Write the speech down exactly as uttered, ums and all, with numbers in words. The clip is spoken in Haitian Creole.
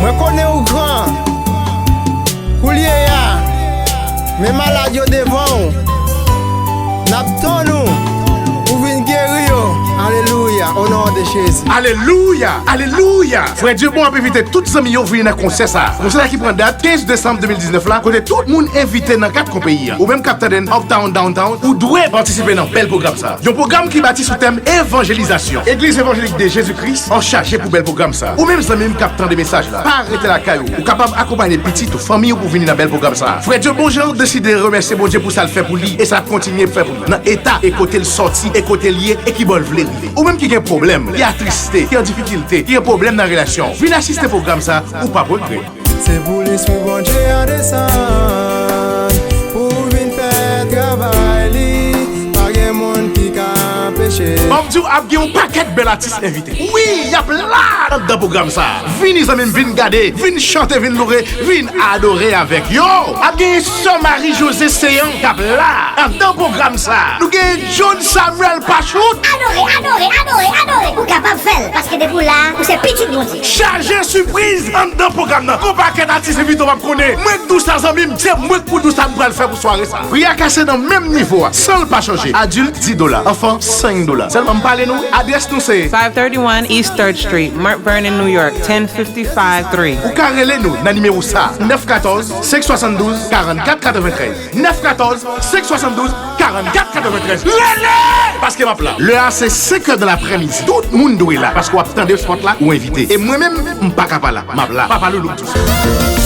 Mwen konnen ou gran. Koulye a, men malad yo devan w. N ap tann ou pou vin geri yo. Alelouya, o non de Jezi. Alelouya! Alelouya! Frè Dieu bon ap envite tout zanmi yo vini nan konsè sa. Konsè sa ki pran dat kenz desanm de mil diznèf la, kote tout moun envite nan kat kon peyi a. Ou menm k ap tande n uptown, downtown, ou dwe patisipe nan bèl pwogram sa. Yon pwogram ki bati sou tèm evanjelizasyon. Egliz Evanjelik de Jezi Kris an chaje pou bèl pwogram sa. Ou menm zanmi m k ap tande mesaj la, pa rete lakay ou. Ou kapab akonpanye pitit ou, fanmi ou pou vini nan bèl pwogram sa. Frè Dieu Bonjean deside remèsye Bondye pou sa l fè pou li e sa l ap kontinye fè pou li nan eta e kote l sòti e kote l ye e ki bò l vle rive. Ou menm ki gen pwoblèm, ki atriste, ki an difikilte, ki gen pwoblèm nan relasyon, vin asiste pwogram sa, ou p ap regrèt. Se pou lespri Bondye a desann, pou vin fè travay li, pa gen moun ki ka anpeche. Ban m di w, ap gen yon pakèt bèl atis envite. Wi, y ap la anndan pwogram sa. Vini zanmi m, vin gade, vin chante, vin loure, vin adore avèk yo. Ap gen sè Marie José Céant k ap la anndan pwogram sa. Nou gen John Samuel Pachout. Adore, adore, adore, adore. Ou kapab fè l, paske depi w la, ou se pitit Bondye. Chaje sipriz anndan pwogram nan. Gon pakèt atis envite w p ap konnen. Mwen k di w sa zanmi m, se mwen k pou di w sa m pral fè pou sware sa. Pri a kase nan menm nivo a, san l pa chanje. Adilt dis dola, anfan senk dola. Sèlman m pale nou, adrès nou se five thirty-one East third Street, Mount Vernon, New York, ten fifty-five three. Ou ka rele nou nan nimewo sa, nèf katòz, senk swasanndouz, karannkat katreventrèz. Nèf katòz, senk swasanndouz, karannkat katreventrèz. Rele! Paske m ap la. Lè a se senkè de laprèmidi. Tout moun dwe la. Paske w ap tande spòt la, ou envite. E mwen menm, m pa ka pa la. M ap la. Papa Loulou k di w sa.